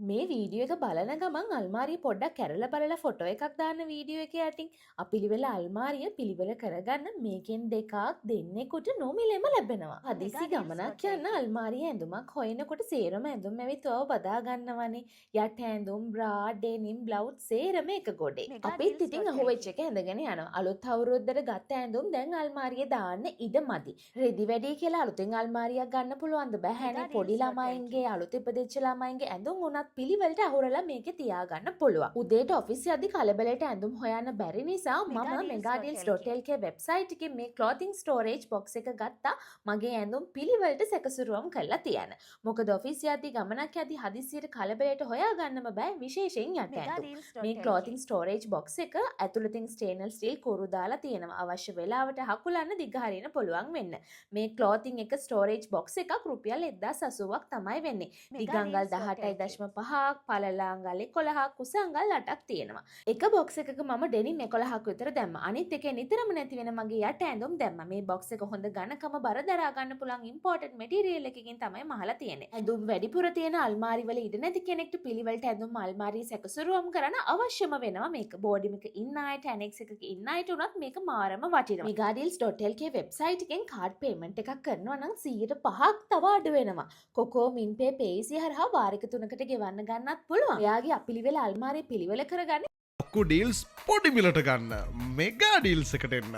මේ වීඩියෝ එක බලන ගමන් අල්මාරිය පොඩ්ඩක් කැරලා බලලා ෆොටෝ එකක් දාන්න වීඩියෝ එක යටින්. අපිළිවෙල අල්මාරිය පිළිවෙල කරගන්න මේකෙන් දෙකක් දෙන්නෙකුට නොමිලෙම ලැබෙනවා. හදිසි ගමනක් යන්න අල්මාරිය ඇඳුමක් හොයනකොට සේරම ඇඳුම් ඇවිත් ඔයව බදා ගන්නවනේ. යට ඇඳුම්, බ්‍රා, ඩෙනිම්, බ්ලවුස් සේරම එක ගොඩේ. අපිත් ඉතින් අහුවෙච්ච එක ඇඳගෙන යනවා. අලුත් අවුරුද්දට ගත්ත ඇඳුම් දැන් අල්මාරියේ දාන්න ඉඩ මදි. රෙදි වැඩි කියලා අලුතෙන් අල්මාරියක් ගන්න පුළුවන්ද? බැහැනේ. පොඩි ළමයින්ගේ, අලුත් ඉපදිච්ච ළමයින්ගේ ඇඳුම් උනත් පිළිවෙලට අහුරලා මේකේ තියාගන්න පුළුවන්. උදේට ඔෆිස් යද්දි කලබලයට ඇඳුම් හොයන්න බැරි නිසා මම megadeals.lk website එකෙන් මේ ක්ලෝතිං ස්ටෝරේජ් බොක්ස් එක ගත්තා, මගේ ඇඳුම් පිළිවෙලට සැකසුරුවම් කරලා තියන්න. මොකද ඔෆිස් යද්දි, ගමනක් යද්දි හදිස්සියට කලබලයට හොයාගන්නම බෑ, විශේෂයෙන් යට ඇඳුම්. මේ ක්ලෝතිං ස්ටෝරේජ් බොක්ස් එක ඇතුළතින් ස්ටේන්ලස් ස්ටීල් කූරු දාලා තියෙනවා, අවශ්‍ය වෙලාවට හකුලන්න දිග හරින්න පුළුවන් වෙන්න. මේ ක්ලෝතිං එක ස්ටෝරේජ් බොක්ස් එකක් රුපියල් 1080ක් තමයි වෙන්නේ. දිග අඟල් 18.5ක්, පළල අඟල් 11ක්, උස අඟල් 8ක් තියෙනවා. එක බොක්ස් එකක මම ඩෙනිම් 11ක් විතර දැම්මා. අනිත් එකේ නිතරම නැති වෙන මගේ යට ඇඳුම් දැම්මා. මේ බොක්ස් එක හොඳ ඝනකම බර දරා ගන්න පුළුවන් ඉම්පෝටඩ් මැටීරියල් එකකින් තමයි මහලා තියෙන්නේ. ඇඳුම් වැඩිපුර තියෙන අල්මාරි වල ඉඩ නැති කෙනෙක්ට පිළිවෙලට ඇඳුම් අල්මාරිය සැකසුරුවම් කරන්න අවශ්‍යම වෙනවා මේක. බෝඩිමක ඉන්න අයට, ඇනෙක්ස් එකක ඉන්න අයට උනත් මේක මාරම වටිනවා. megadeals.lk website එකෙන් කාඩ් පේමන්ට් එකක් කරනවා නම් 105ක් තව අඩු වෙනවා. කොකෝ, මින්පේ, පේසි හරහා වාරික තුනකට ගෙවන්න ගන්නත් පුළුවන්. ඔයාගේ අපිළිවෙල අල්මාරිය පිළිවෙල කරගන්න ලොකු ඩීල්ස් පොඩි මිලට ගන්න මෙගා ඩීල්ස් එකට එන්න.